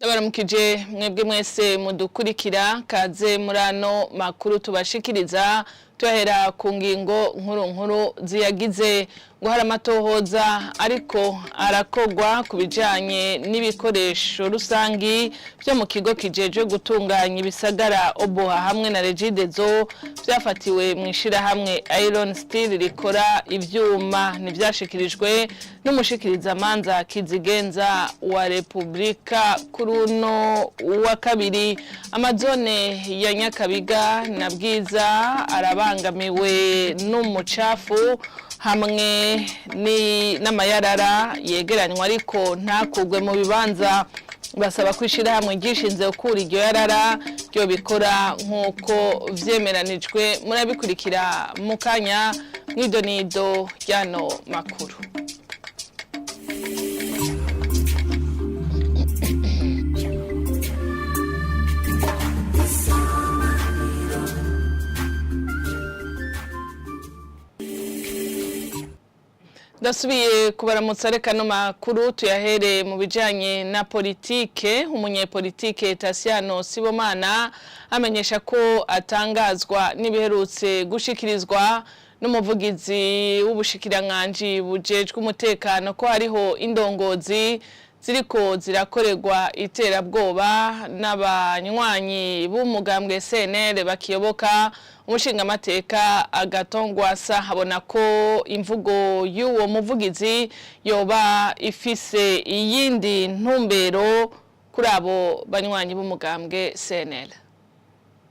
Ndabaramukije mwebwe mwese mudukurikira, kaze muri ano makuru tubashikiriza. Tuhera ku ngingo nkuru nkuru ziyagize. Ngo hari amatohoza ariko arakogwa ku bijanye n'ibikoresho rusangi byo mu kigo kijejwe gutunganya ibisagara Oboha hamwe na Regideso byafatiwe mu ishirahamwe Iron Steel rikora ivyuma. Ntivyashikirijwe n'umushikirizamanza kizigenza wa Republika kuri uno wa kabiri. Amazone ya Nyakabiga na Bwiza arabangamiwe n'umucafu hamwe n'amayarara yegeranywa ariko ntakugwe mu bibanza. Basaba ko ishirahamwe ryishinze gukura iryo yarara ryo bikora nk'uko vyemeranijwe. Murabikurikira mu kanya mw'idonido ry'ano makuru. Ndasubiye kubaramutsa. Reka no makuru tuyahere mu bijanye na politike. Umunyepolitike Tasiano Sibomana amenyesha ko atangazwa n'ibiherutse gushikirizwa n'umuvugizi w'ubushikiranganji bujejwe umutekano, ko hariho indongozi ziriko zirakorerwa iterabwoba n'abanywanyi b'umugambwe CNL bakiyoboka umushingamateka Agathon Rwasa. Habona ko imvugo y'uwo muvugizi yoba ifise iyindi ntumbero kuri abo banywanyi b'umugambwe CNL.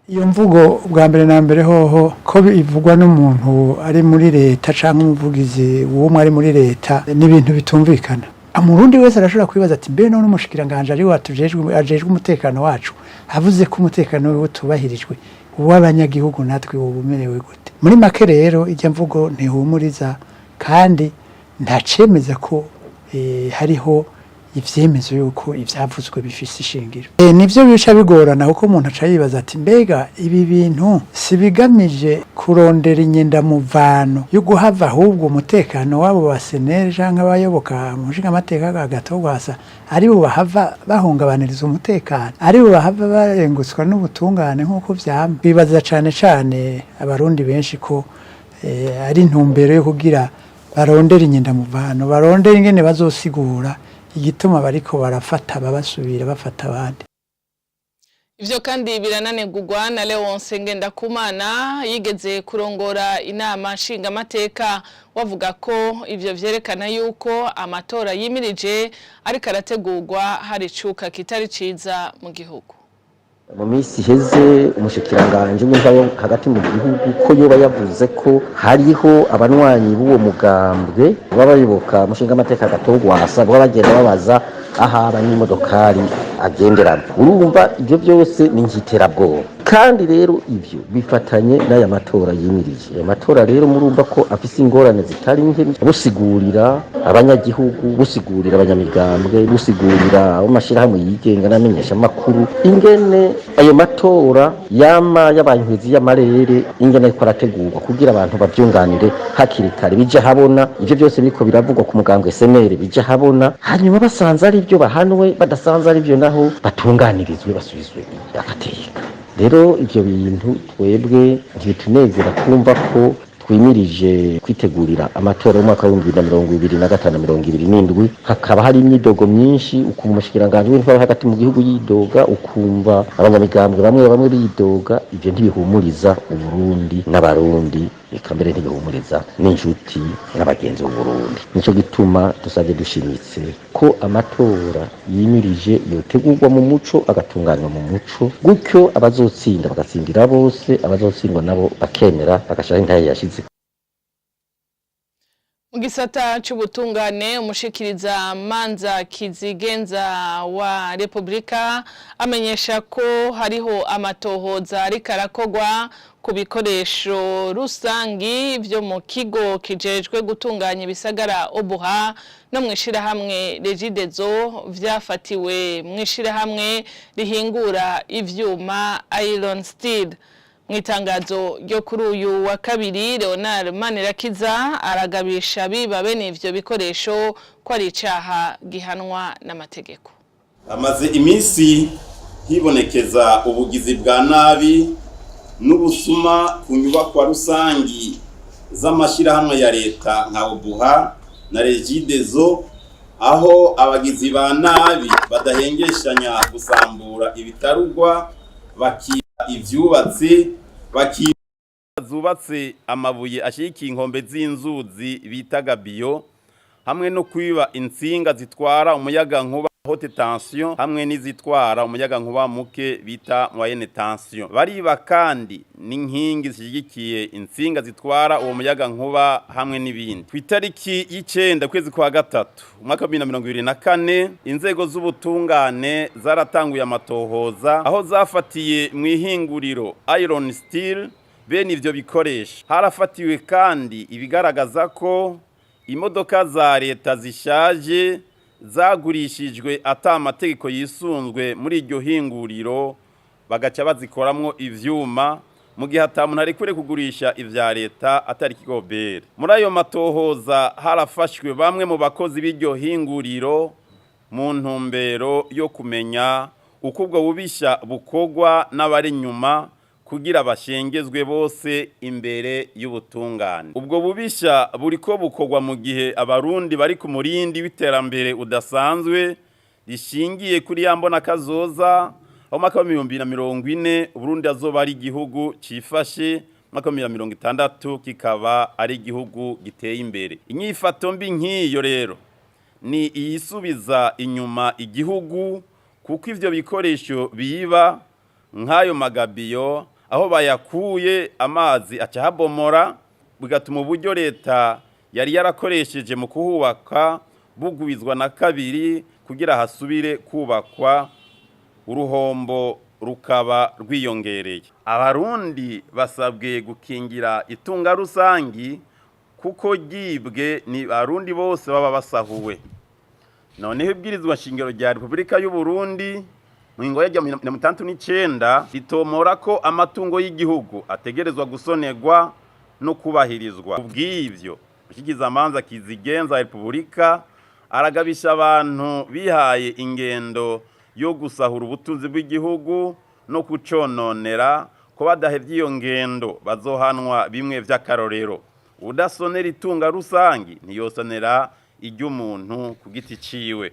Iyo mvugo, bwa mbere na mbere hoho, ko bivugwa n'umuntu ari muri leta canke umuvugizi w'umwe ari muri leta, ni ibintu bitumvikana. Umurundi wese arashobora kwibaza ati: "Mbe none umushikiranganje ari watujejwe, ajejwe umutekano wacu, avuze ko umutekano wiwe utubahirijwe, uw'abanyagihugu natwe woba umerewe gute?" Muri make rero, ijya mvugo ntihumuriza kandi ntacemeza ko hariho ivyemezo yuko ivyavuzwe bifise ishingiro. Nivyo bica bigorana, kuko umuntu aca yibaza ati: "Mbega ibi bintu si bigamije kurondera inyendamuvano yo guhava ahubwo umutekano w'abo baseneri canke abayoboka mu nshingamateka Agathon Rwasa, ari bo bahava bahungabaniriza umutekano, ari bo bahava barengutswa n'ubutungane nk'uko vyama?" Bibaza cane cane abarundi benshi ko ari intumbero yo kugira barondera inyendamuvano, barondera ingene bazosigura igituma bariko barafata, babasubira bafata abandi. Ivyo kandi birananegurwa na Leonce Ngendakumana yigeze kurongora inama nshingamateka, wavuga ko ivyo vyerekana yuko amatora yimirije ariko arategurwa hari icuka kitari ciza mu gihugu. Mu minsi iheze, umushikiranganje w'intwaro hagati mu gihugu ko yoba yavuze ko hariho abanywanyi b'uwo mugambwe baba bayoboka umushingamateka Agathon Rwasa, baba bagenda babaza ahaba n'imodokari agenderamo. Urumva, ibyo byose ni nk'iterabwoba. Kandi rero ivyo bifatanye n'aya matora yimirije. Aya matora rero murumva ko afise ingorane zitari nke: busigurira abanyagihugu, busigurira abanyamigambwe, busigurira abo mashirahamwe yigenga n'amenyeshamakuru ingene ayo matora yama yabaye inkwezi y'amarere, ingene ariko arategurwa, kugira abantu bavyunganire hakiri kare, bija habona ivyo byose biriko biravugwa ku mugambwe SNL, bija habona. Hanyuma basanze ari byo bahanwe, badasanze ari byo naho batunganirizwe, basubizwe agateka. Rero ivyo bintu twebwe ntibitunezera kumva ko twimirije kwitegurira amatora y'umwaka wa 2025, 27, hakaba hari imyidogo myinshi. Ukumva umushikiranganji w'intwaro hagati mu gihugu yidoga, ukumva abanyamigambwe bamwe bamwe bidoga. Ivyo ntibihumuriza Uburundi n'Abarundi, eka mbere ntibihumuriza n'inshuti n'abagenzi b'Uburundi. Nico gituma dusabye dushimitse ko amatora yimirije yotegurwa mu muco, agatunganywa mu muco, gutyo abazotsinda bagatsindira bose, abazotsindwa nabo bakemera bagashiraho intahe yashize. Mu gisata c'ubutungane, umushikiriza manza kizigenza wa Republika amenyesha ko hariho amatohoza ariko arakogwa ku bikoresho rusangi vyo mu kigo kijejwe gutunganya ibisagara Obuha no mw'ishirahamwe Regideso vyafatiwe mw'ishirahamwe rihingura ivyuma Iron Steel. Mu itangazo ryo kuri uyu wa kabiri, Leonard Manirakiza aragabisha biba bene ivyo bikoresho ko ari icaha gihanwa n'amategeko. Hamaze iminsi hibonekeza ubugizi bwa nabi n'ubusuma ku nyubakwa rusangi z'amashyirahamwe ya leta nka OBUHA na REGIDESO, aho abagizi ba nabi badahengeshanya gusambura ibitarugwa, bakiba ivyubatse, bakiba zubatse amabuye ashigikiye inkombe z'inzuzi bita gabions, hamwe no kwiba intsinga zitwara umuyagankuba haute tension hamwe n'izitwara umuyagankuba muke bita moyenne tension. Bariba kandi n'inkingi zishyigikiye intsinga zitwara uwo muyagankuba hamwe n'ibindi. Ku itariki y'icenda kwezi kwa gatatu umwaka wa 2024, inzego z'ubutungane zaratanguye amatohoza aho zafatiye mu ihinguriro Iron Steel bene ivyo bikoresho. Harafatiwe kandi ibigaragaza ko imodoka za leta zishaje zagurishijwe ata amategeko yisunzwe muri iryo hinguriro, bagaca bazikoramwo ivyuma, mu gihe ata muntu arekure kugurisha ivya leta atari ikigo OBR. Muri ayo matohoza harafashwe bamwe mu bakozi b'iryo hinguriro mu ntumbero yo kumenya uko ubwo bubisha bukorwa n'abari inyuma, kugira bashengezwe bose imbere y'ubutungane. Ubwo bubisha buriko bukorwa mu gihe Abarundi bari ku murindi w'iterambere udasanzwe rishingiye kuri ya mbona kazoza, aho mwaka wa 2040 Uburundi azoba ari igihugu cifashe, mwaka wa 2060 kikaba ari igihugu giteye imbere. Inyifato mbi nk'iyo rero ni iyisubiza inyuma igihugu, kuko ivyo bikoresho biba nk'ayo ma gabions, aho bayakuye amazi aca habomora, bigatuma uburyo leta yari yarakoresheje mu kuhubaka bugwizwa na kabiri kugira hasubire kubakwa, uruhombo rukaba rwiyongereye. Abarundi basabwe gukingira itunga rusangi, kuko ryibwe ni Abarundi bose baba basahuwe. Noneho ibwirizwa shingiro rya Repubulika y'u Burundi mu ngingo ya 69 ritomora ko amatungo y'igihugu ategerezwa gusonerwa no kubahirizwa. Ubw'ivyo, Umushikizamanza kizigenza Repubulika aragabisha abantu bihaye ingendo yo gusahura ubutunzi bw'igihugu no kucononera ko badahevye iyo ngendo bazohanwa bimwe vy'akarorero. Udasonera itunga rusangi ntiyosonera iry'umuntu ku giti ciwe.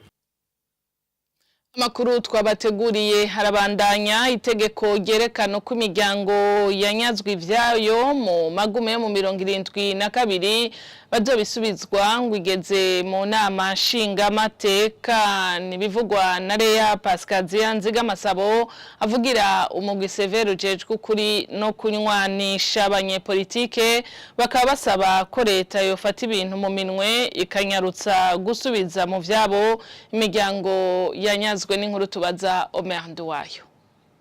Amakuru twabateguriye harabandanya. Itegeko ryerekana uko imiryango yanyazwe ivyayo mu magume yo mu 72 bazobisubizwa ngo igeze mu nama nshingamateka. Nibivugwa na Leya Pascazia Nzigamasabo, avugira umugwi CVR ujejwe ukuri no kunywanisha abanyepolitike. Bakaba basaba ko leta yofata ibintu mu minwe, ikanyarutsa gusubiza mu vyabo imiryango yanyazwe. N'inkuru tubaza Omer Nduwayo.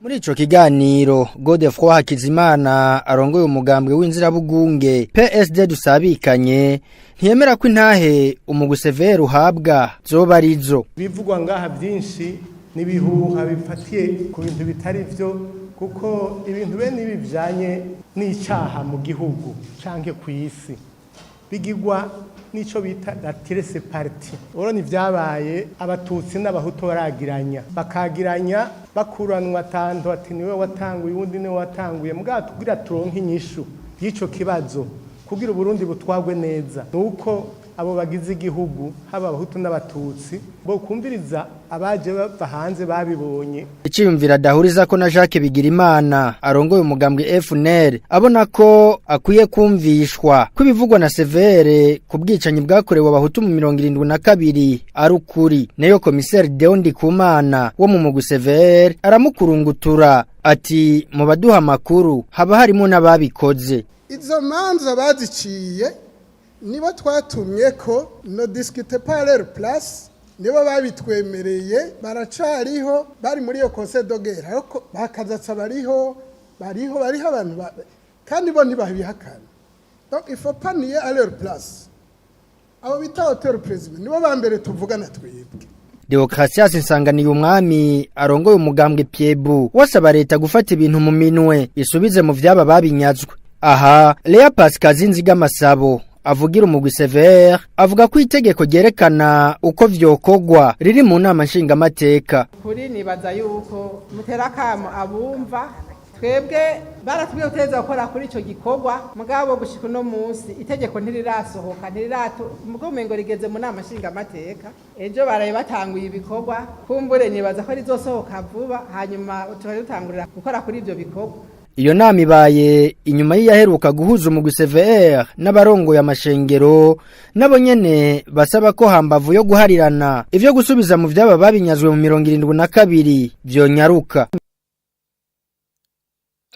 Muri ico kiganiro, Godefroid Hakizimana arongoye umugambwe w'inzirabugunge PSD dusabikanye ntiyemera ko intahe umugwi CVR uhabwa zoba arizo. Bivugwa ngaha byinshi n'ibihuha bifatiye ku bintu bitari byo, kuko ibintu bene ibi bijanye n'icaha mu gihugu canke ku isi bigigwa n'ico bita la tierce partie. Urabona ivyabaye, Abatutsi n'Abahutu baragiranya, bakagiranya, bakuranwa tanto ati niwe watanguye, uwundi niwe watanguye. Mugabo tugira turonke inyishu y'ico kibazo kugira Uburundi butwagwe neza, nuko abo bagize igihugu, haba Abahutu n'Abatutsi, bo kumviriza abaje bava hanze babibonye. Iciyumvira adahuriza ko na Jacques Bigirimana arongoye umugambwe FNL, abona ko akwiye kumvishwa ko ibivugwa na CVR ku bwicanyi bwakorewe Abahutu mu 72 ari ukuri. Nayo commissaire Deo Ndikumana wo mu mugwi CVR aramukurungutura ati mu baduha amakuru haba harimo n'ababikoze. Izo manza baziciye nibo twatumye ko ne discute pas leur place, nibo babitwemereye, baracariho, bari muri iyo conseil de guerre, ariko bakazatsa bariho, bariho, bariho abantu kandi bo ntibabihakana. Donc il faut pas nier à leur place. Abo bita auteur présumé nibo ba mbere tuvugana twebwe. Deogratias Nsanganiye Umwami arongoye umugambwe Piebu wasaba leta gufata ibintu mu minwe, isubize mu vyaba babinyazwe. Aha Lea Pascal Nzigamasabo Avugira umugwi CVR avuga ko itegeko ryerekana uko vyokogwa riri mu nama nshingamateka. Kuri nibaza yuko mutera akamo abumva twebwe baratubwiye guteza gukora kuri ico gikorwa, mugabo gushika uno munsi itegeko ntirirasohoka, ntiriratu mugo umengo rigeze mu nama nshingamateka. Ejo baraye batanguye ibikorwa, kumbure nibaza ko rizosohoka vuba, hanyuma tuba dutangurira gukora kuri ivyo bikorwa. Iyo nama ibaye inyuma y'iyaheruka guhuza umugwi CVR n'abarongoye amashengero, nabo nyene basaba ko hambavu yo guharirana ivyo gusubiza mu vyaba babinyazwe mu 72 vyonyaruka.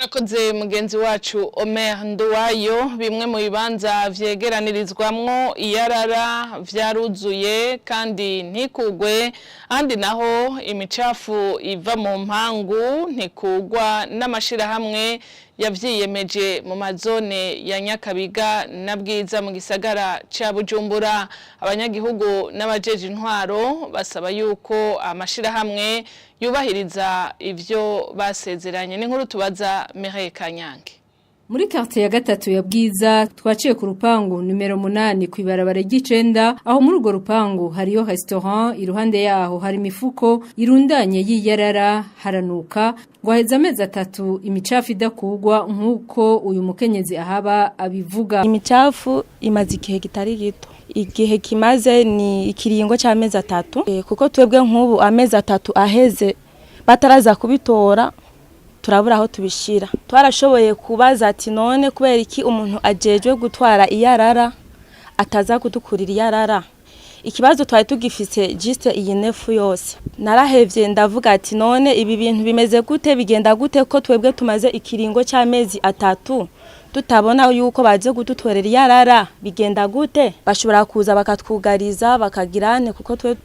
Rakoze mugenzi wacu Omer Nduwayo. Bimwe mu bibanza vyegeranirizwamwo iyarara vyaruzuye kandi ntikugwe, ahandi naho imicafu iva mu mpangu ntikugwa n'amashirahamwe yavyiyemeje mu mazone ya Nyakabiga na Bwiza mu gisagara ca Bujumbura. Abanyagihugu n'abajeje intwaro basaba yuko amashirahamwe yubahiriza ivyo basezeranye. N'inkuru tubaza Mireille Kanyange. Muri quartier ya gatatu ya Bwiza twaciye ku rupangu numero 8 kwibarabara ry'icenda. Aho muri urwo rupangu hariyo restaurant, iruhande yaho hari imifuko irundanye y'iyarara, haranuka. Ngo haheze amezi 3 imicafu idakugwa, nk'uko uyu mukenyezi ahaba abivuga. Imicafu imaze igihe kitari gito, igihe kimaze ni ikiringo c'amezi 3, kuko twebwe nk'ubu amezi 3 aheze bataraza kubitora, turabura aho tubishira. Twarashoboye kubaza ati none kubera iki umuntu ajejwe gutwara iyarara ataza kudukurira iyarara? Ikibazo twari tugifise juste iyi nefu yose. Narahevye ndavuga ati none ibi bintu bimeze gute, bigenda gute ko twebwe tumaze ikiringo c'amezi 3 tutabona yuko baje kudutorera iyarara? Bigenda gute? Bashobora kuza bakatwugariza bakagirane, kuko twe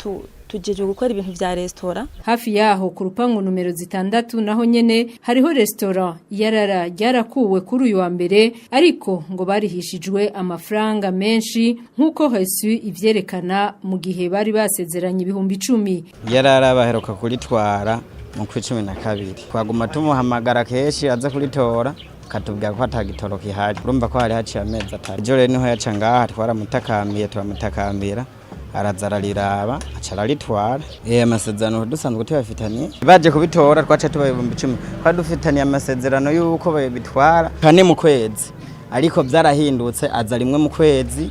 tujeje gukora ibintu vya restaurant. Hafi yaho ku rupangu numero 6 naho nyene hariho restaurant. Iyarara ryarakuwe kuri uyu wa mbere, ariko ngo barihishijwe amafaranga menshi nk'uko reçu ivyerekana, mu gihe bari basezeranye 10,000. Yarara baheruka kuritwara mu kwa 12. Twaguma tumuhamagara kenshi aza kuritora, katubwira ko atagitoro kihari. Urumva ko hari haciye amezi 3. Ejo rero niho yaca ngaha, twaramutakambira, turamutakambira, araza arariraba, aca araritwara. Amasezerano dusanzwe tuyafitaniye, baje kubitora twaca tuba 10,000. Twari dufitaniye amasezerano y'uko babitwara kane mu kwezi, ariko vyarahindutse, aza rimwe mu kwezi,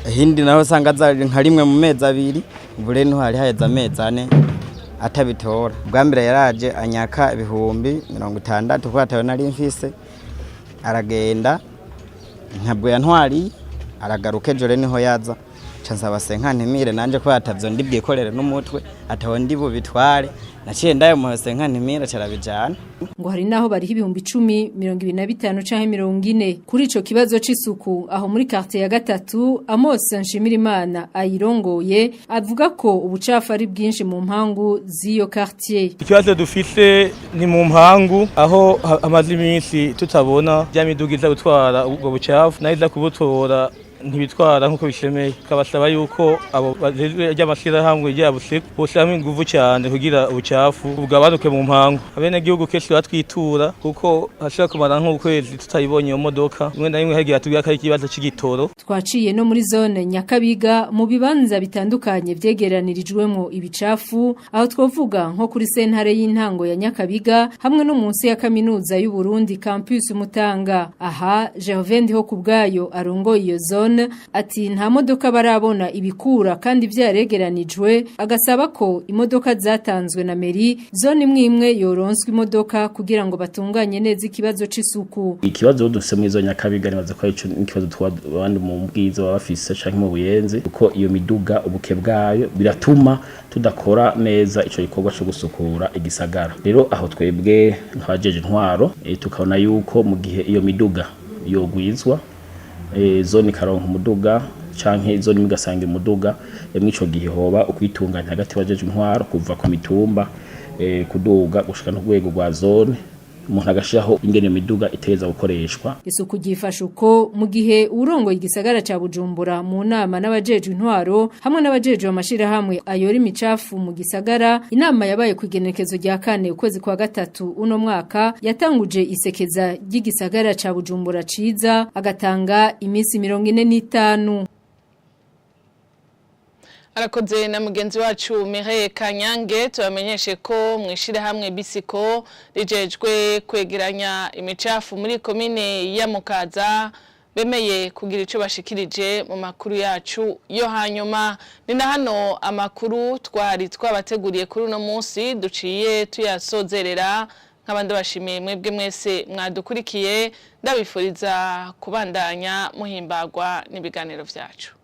hindi naho usanga aza nka rimwe mu mezi 2. Ubu rero niho hari haheze amezi 4 atabitora. Bwa mbere yaraje anyaka 60,000 kuko atayo nari mfise, aragenda ntabwo yantwariye, aragaruka. Ejo rero niho yaza, nca nsaba senkantimire nanje ko atavyo ndi bwikorere n'umutwe, ataho ndi bubitware. Naciye ndayamuha senkantimire, aca arabijana. Ngo hari naho bariho 10,000, 25 canke 40. Kuri ico kibazo c'isuku aho muri quartier ya gatatu, Amos Nshimirimana ayirongoye avuga ko ubucafu ari bwinshi mu mpangu z'iyo quartier. Ikibazo dufise ni mu mpangu, aho hamaze iminsi tutabona bya miduga iza gutwara ubwo bucafu, nayo iza kubutora ntibitwara nk'uko bishemeye. Kabasaba yuko abo bajejwe ry'amashyirahamwe rya busiku boshyiramo inguvu cyane kugira ubucafu bugabanuke mu mpangu. Abenegihugu kenshi batwitura kuko hashobora kumara nk'ukwezi tutayibonye iyo modoka. Rimwe na rimwe hagiye hatubwira ko ari ikibazo c'igitoro. Twaciye no muri zone Nyakabiga mu bibanza bitandukanye vyegeranirijwemo ibicafu. Aho twovuga nko kuri sentare y'intango ya Nyakabiga hamwe no munsi ya kaminuza y'u Burundi, campus Mutanga. Aha Gervais Ndiho kubwayo arongoye iyo zone ati nta modoka barabona ibikura kandi vyaregeranijwe, agasaba ko imodoka zatanzwe na mairie zone imwe imwe yoronswa imodoka kugira ngo batunganye neza ikibazo c'isuku. Ikibazo dufise muri zo Nyakabiga nibaza ko arico n'ikibazo abandi mu Bwiza baba bafise canke mu Buyenzi, kuko iyo miduga ubuke bwayo biratuma tudakora neza ico gikorwa co gusukura igisagara. Rero aho twebwe nk'abajeje intwaro tukabona yuko mu gihe iyo miduga yogwizwa, zone ikaronka umuduga canke zone imwe igasanga umuduga, mw'ico gihe hoba ukwitunganya hagati y'abajeje intwaro kuva ku mitumba kuduga gushika no rwego rwa zone. Umuntu agashiraho ingene iyo miduga itegerezwa gukoreshwa. Isuku ryifashe uko mu gihe urongoye igisagara ca Bujumbura mu nama n'abajejwe intwaro hamwe n'abajejwe amashirahamwe ayora imicafu mu gisagara, inama yabaye ku igenekezo rya 4 ukwezi kwa 3 uno mwaka, yatanguje isekeza ry'igisagara ca Bujumbura ciza, agatanga iminsi 45. Arakoze na mugenzi wacu Mireille Kanyange. Tubamenyeshe ko mwishirahamwe Bisiko rijejwe kwegeranya imicafu muri komine ya Mukaza bemeye kugira ico bashikirije mu makuru yacu yo hanyuma. Ni na hano amakuru twari twabateguriye kuri uno munsi duciye tuyasozerera. Nk'abandi bashimiye mwebwe mwese mwadukurikiye, ndabifuriza kubandanya muhimbagwa n'ibiganiro vyacu.